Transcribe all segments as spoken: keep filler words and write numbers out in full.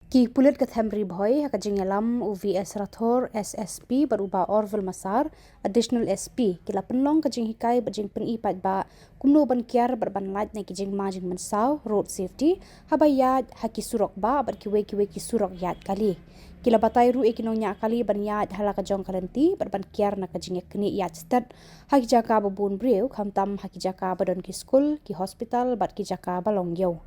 Ki pulit ka Them Ri Bhoi ha ka jingïalam u V S Rathore, S S P, bad u Bah Orville Massar, Additional S P, ki la pynlong ka jinghikai bad jingpyni paidbah kumno ban kiar bad ban lait na ki jingma jingmynsaw, road safety, haba ïaid ha ki surok bah bad kiwei kiwei ki surok ïaid kali. Ki la batai ruh ïa ki nongñiah kali ban ïaid ha la ka jong ka lynti bad ban kiar na ka jingïaknieh ïaid stet ha ki jaka ba bun briew, khamtam ha ki jaka ba don ki skul, ki hospital bad ki jaka ba long ïew.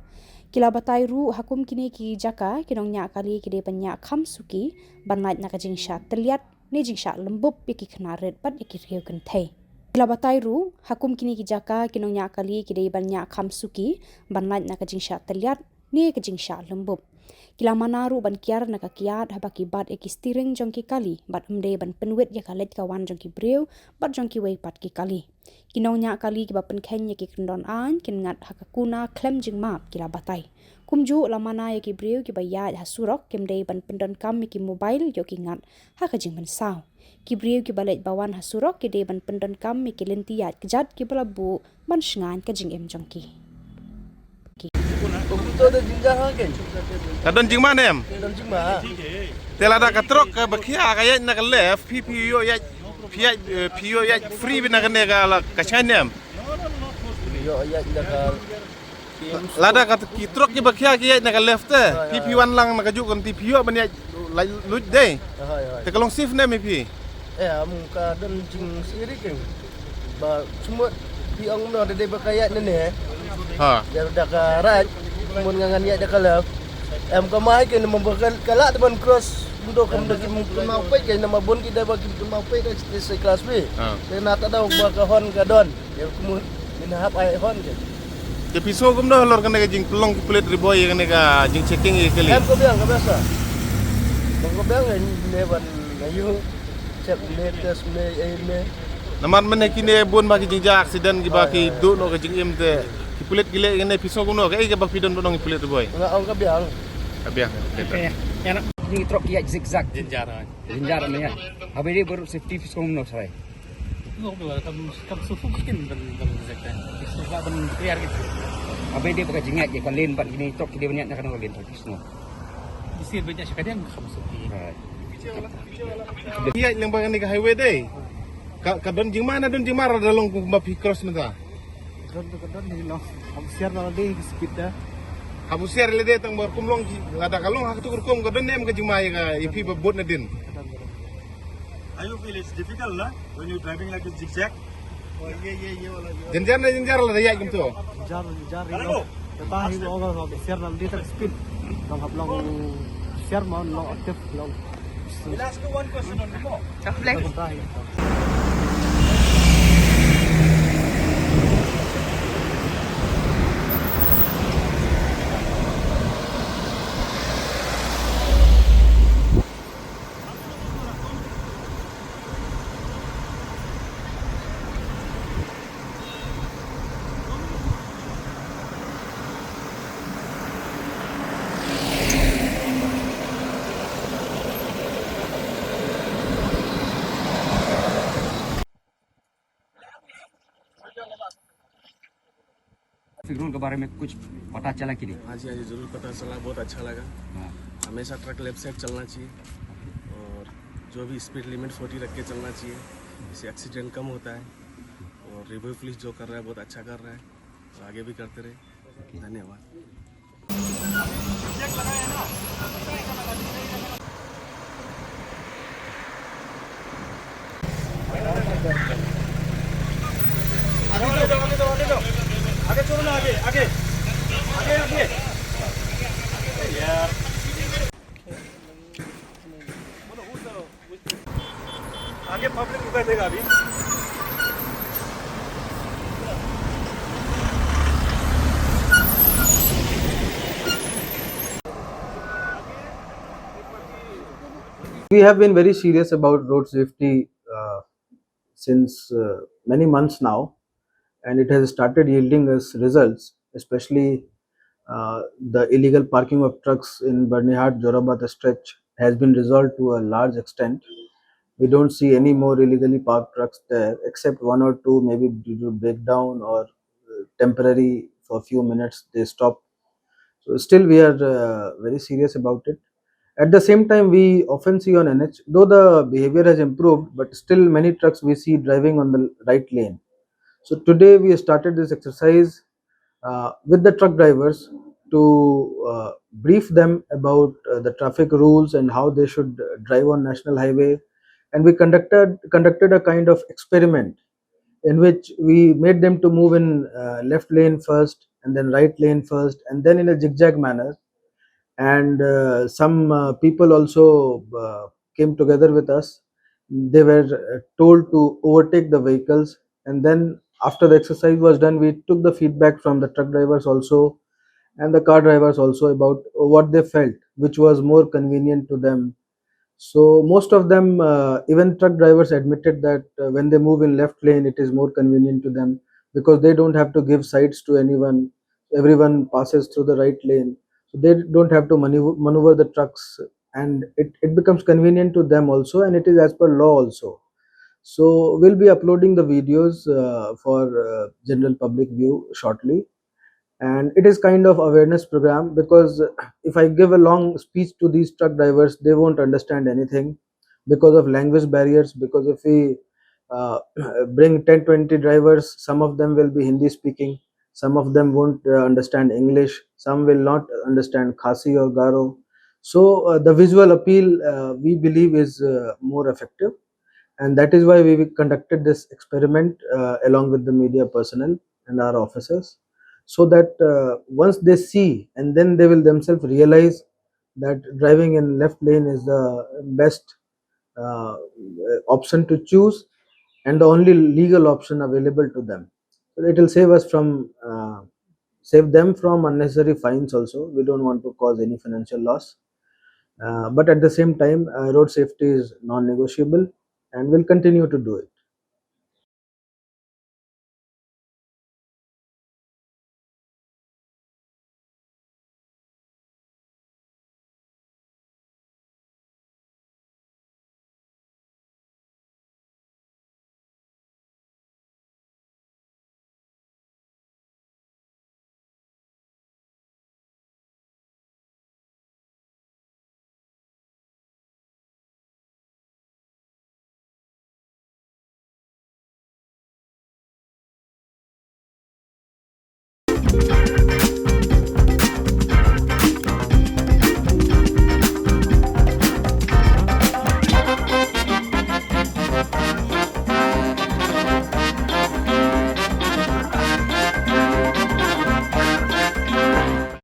Ki la batai ruh ha kum kine ki jaka ki nongñiah kali ki dei ban ïaid kham suki ban lait na ka jingshah tylliat ne jingshah lymbup ïa ki khynnah rit bad ïa ki riew kynthei. Ki la batai ruh ha kum kine ki jaka ki nongñiah kali ki dei ban ïaid kham suki ban lait na ka jingshah tylliat ne ka jingshah lymbup. Ki la mana ruh ban kiar na ka kiad haba ki bat ïa ki steering jong ki kali bad ym dei ban pynwit ïa ka leit ka wan jong ki briew bad jong kiwei pat ki kali. Ki nongñiah kali kiba pynkheiñ ïa ki kyndon aiñ kin ngat ha ka kuna khlem jingmap, ki la batai. Kumjuh la mana ïa ki briew kiba ïaid ha surok kim dei ban pyndonkam ïa ki mobile ïoh ki ngat ha ka jingmynsaw. Ki briew kiba leit ba wan ha surok ki dei ban pyndonkam ïa ki lynti ïaid kjat kiba la buh ban shngaiñ ka jingim jong ki. Ka don jingma ne em? Te lada ka trok kaba khia ka ïaid na ka left, phi phi ïoh ïaid, phi ïaid, eh, phi ïoh ïaid free beit na kane ka la ka shngaiñ ne em? Lada ka ki trok kiba khia ki ïaid na ka left te, phi phi wan lang na kajuh ka lynti phi ïoh ban ïaid lait luid dei. Te ka long safe ne em ïa phi? Eh, am ka don jingsngewsih keiñ. Ba sumut phi ong kumno da dei ba ka ïaid na ne. Ha. Da da ka right, mun nga ngan ïaid da ka left. Em ka mai keiñ namar ba ka la te ban cross. Kumto kumto ki mun kynmaw peit keiñ namar bun ki da ba ki kynmaw peit ka class B. Ha. Te na ta da ba ka horn ka don. Ïa kumno ngin hap ai hon ke. Te phi sngew kumno halor kane ka jingpynlong ki pulit Ri Bhoi ïa kane ka jingchecking ïa kali? Em ka biang ka biasa. Bang ka biang ne ban ayu check ne test ne ai ne. Namar mynne kine bun ba ki jingjia accident kiba ki duh noh ka jingim te ki pulit ki leh kane, phi sngew kumno kaei kaba phi don ban ong ïa ki pulit Ri Bhoi? Nga ong ka biang. Ka biang. Ïa na ni trok ïa zigzag. Jinjar. Jinjar ne ïa. Haba dei baroh safety phi sngew kumno Sarai? Ngok dua kam kam sufu kin ban ban sekte. Sufu ban clear gitu. Haba dei ba ka jingïaid ïa ka lane bad kine trok ki dei ban ïaid na kano ka lane trok ki sngew. Bisi ban ïaid sha ka diang kam sufu. Ïaid lyngba kane ka highway dei. Ka ka don jingma na don jingma lada long kumba phi cross mynta. Ka don ka don hi long. Hap husiar na lade ki speed da. Hap husiar lade tang bor kum long ki lada ka long ha ka tu ka rukom ka don ne em ka jingma ïa ka ïa phi ba bud na din. Ka don ka don. How you feel? It's difficult, na? When you're driving like this zigzag? Oh, yeah, yeah, yeah, wala, yeah. Jynjar ne jynjar lada ïaid kumto. Jynjar, jynjar, you know. Kata hi ko over ho, siar na lade tak speed. Long hap long siar ma long active long. We'll ask you one question only, no? Kata hi. ट्रैफिक रूल के बारे में कुछ पता चला कि नहीं? हाँ जी, हाँ जी, ज़रूर पता चला, बहुत अच्छा लगा। हाँ। हमेशा ट्रक लेफ्ट साइड चलना चाहिए और जो भी स्पीड लिमिट फोर्टी रख के चलना चाहिए, इससे एक्सीडेंट कम होता है। और री भोई पुलिस जो कर रहा है, बहुत अच्छा कर रहा है, और आगे भी करते रहे। ओके। धन्यवाद। आगे जाओ, आगे जाओ, आगे जाओ। आगे छोड़ो ना, आगे, आगे। आगे, आगे। यार। आगे पब्लिक रुका देगा अभी। We have been very serious about road safety, uh, since, uh, many months now, and it has started yielding us results, especially, uh, the illegal parking of trucks in Byrnihat Jorabat stretch has been resolved to a large extent. We don't see any more illegally parked trucks there, except one or two, maybe due to breakdown or, uh, temporary for a few minutes they stop. So still we are, uh, very serious about it. At the same time, we often see on N H, though the behavior has improved, but still many trucks we see driving on the right lane. So today we started this exercise uh, with the truck drivers to uh, brief them about uh, the traffic rules and how they should uh, drive on national highway. And we conducted conducted a kind of experiment in which we made them to move in uh, left lane first, and then right lane first, and then in a zigzag manner. And uh, some uh, people also uh, came together with us. They were uh, told to overtake the vehicles, and then after the exercise was done, we took the feedback from the truck drivers also and the car drivers also about what they felt, which was more convenient to them. So most of them, uh, even truck drivers, admitted that uh, when they move in left lane, it is more convenient to them because they don't have to give sides to anyone. Everyone passes through the right lane, so they don't have to maneuver, maneuver the trucks, and it, it becomes convenient to them also, and it is as per law also. So we'll be uploading the videos uh, for uh, general public view shortly. And it is kind of awareness program, because if I give a long speech to these truck drivers, they won't understand anything because of language barriers. Because if we uh, bring ten, twenty drivers, some of them will be Hindi speaking, some of them won't uh, understand English, some will not understand Khasi or Garo. So uh, the visual appeal, uh, we believe, is uh, more effective, and that is why we conducted this experiment uh, along with the media personnel and our officers, so that uh, once they see, and then they will themselves realize that driving in left lane is the best uh, option to choose and the only legal option available to them. So it will save us from uh, save them from unnecessary fines also. We don't want to cause any financial loss. Uh, but at the same time, uh, road safety is non-negotiable, and we'll continue to do it.